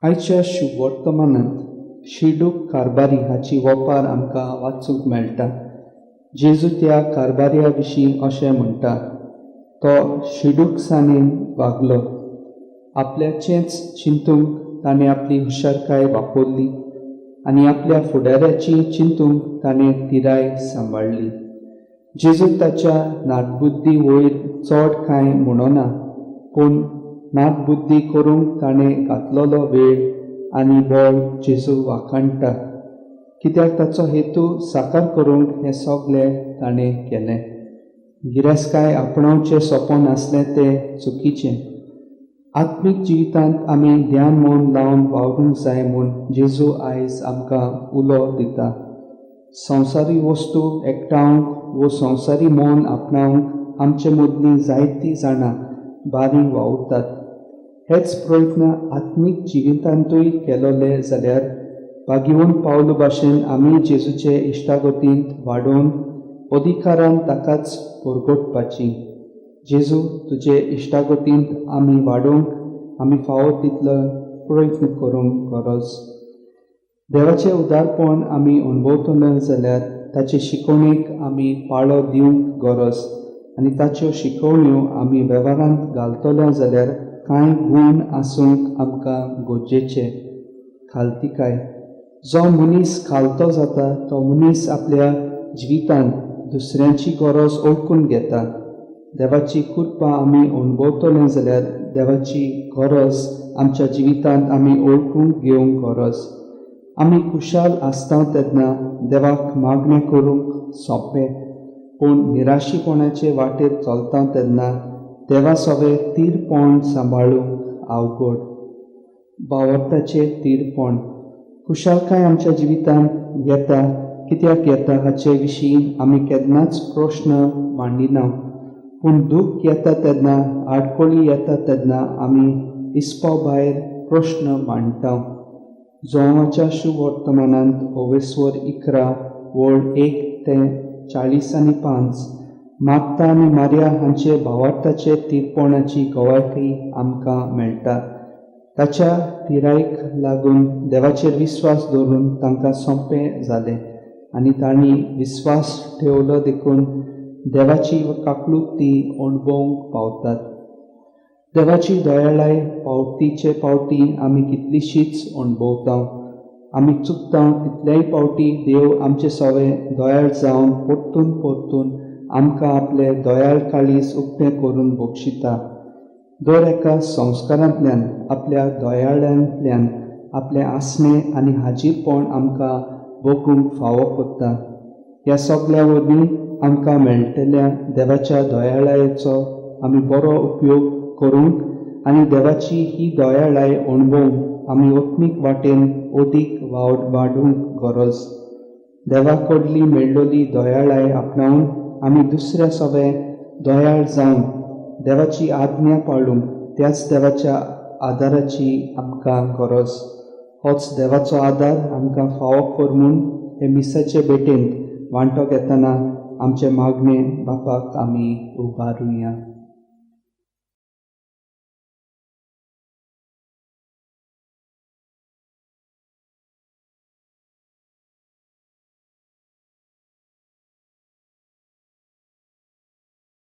आयच्या शुभवर्तमानांत शिडूक कारबारी हाची वपार आमकां वाचूंक मेळटा. जेजू त्या कारबार्या विशीं अशें म्हणटा, तो शिडूकसाणेन वागलो. आपल्याचेंच चिंतूंक ताणें आपली हुशारकाय वापरली आनी आपल्या फुडाऱ्याची चिंतूंक ताणें तिराय सांबाळ्ळी. जेजू ताच्या नाटबुद्दी वयर चड कांय म्हणना, पूण नाटबुद्दी करूंक ताणें घातलेलो वेळ आनी बळ जेजू वाखाणटा, कित्याक ताचो हेतू साकार करूंक हें सगळें ताणें केलें. गिरेस्तकाय आपणावचें सपन आसलें तें चुकीचें. आत्मीक जिवितांत आमी ध्यान मन लावन वावरूंक जाय म्हूण जेजू आयज आमकां उलो दिता. संवसारी वस्तू एकठावंक वो संवसारी मन आपणावंक आमचे मदलीं जायतीं जाणां बारीं वावुरतात. हेच प्रयत्न आत्मीक जिवितांतूय केलोले जाल्यार भाग्यवंत पावलू भाशेन आमी जेजूचे इश्टागतींत वाडोवन अधिकारान ताकाच परगटपाची. जेजू, तुजे इश्टागतींत आमी वाडोवंक आमी फावो तितलो प्रयत्न करूंक गरज. देवाचें उदारपण आमी अणभवतले जाल्यार ताचे शिकवणेक आमी पाळो दिवंक गरज आनी ताच्यो शिकवण्यो आमी वेव्हारांत घालतले जाल्यार कांय गूण आसूंक आमकां गरजेचे. खालतीकाय. जो मनीस खालतो जाता तो मनीस आपल्या जिवितांत दुसऱ्यांची गरज ओळखून घेता. देवाची कृपा आमी अणभवतले जाल्यार देवाची गरज आमच्या जिवितांत आमी ओळखूंक घेवंक गरज. आमी खुशाल आसता तेन्ना देवाक मागणें करूंक सोंपें, पूण निराशीपणाचे वाटेर चलता तेन्ना देवा सवें तीरपण सांबाळूंक अवघड. बावरताचें तीरपण. खुशालकाय आमच्या जिवितांत येता, कित्याक येता हाचे विशीं आमी केन्नाच प्रश्न मांडिना, पूण दूख येता तेन्ना, आडखळी येता तेन्ना आमी इस्पा भायर प्रश्न मांडटा. जोवाच्या शुभवर्तमानांत ओवेस्वर 11 वळ 1 ते 40 आनी 5 मार्ता आनी मारिया हांचे भावार्थाचे तीरपणाची गवायकी आमकां मेळटा. ताच्या तिरायक लागून देवाचेर विस्वास दवरून तांकां सोंपें जालें आनी तांणी विस्वास ठेवलो देखून देवाची काकळूत ती अणभवंक पावतात. देवाची दयाळाय पावटीचे पावटी आमी कितलीशीच अणभवता. आमी चुकता तितलेय पावटी देव आमचे सवे दयाळ जावन परतून परतून आमकां आपले दयाळ काळीज उक्तें करून बक्षिता. दर एका संस्कारांतल्यान आपल्या दयाळांतल्यान आपलें आसणें आनी हाजीरपण आमकां बगूंक फावो करता. ह्या सगळ्या वरवीं आमकां मेळटल्या देवाच्या दयाळायेचो आमी बरो उपयोग करूंक आनी देवाची ही दयाळाय अणभवूंक आमी आत्मीक वाटेन अदीक वाडूंक गरज. देवा कडली मेळ्ळोली दयाळाय आपणावन आमी दुसऱ्या सवे दयाळ जावन देवाची आज्ञा पाळूंक त्याच देवाच्या आदाराची आमकां गरज. होच देवाचो आदार आमकां फावो कर म्हूण हे मिसाचे भेटेंत वांटो घेतना आमचे मागणे बापाक आमी उबारुया.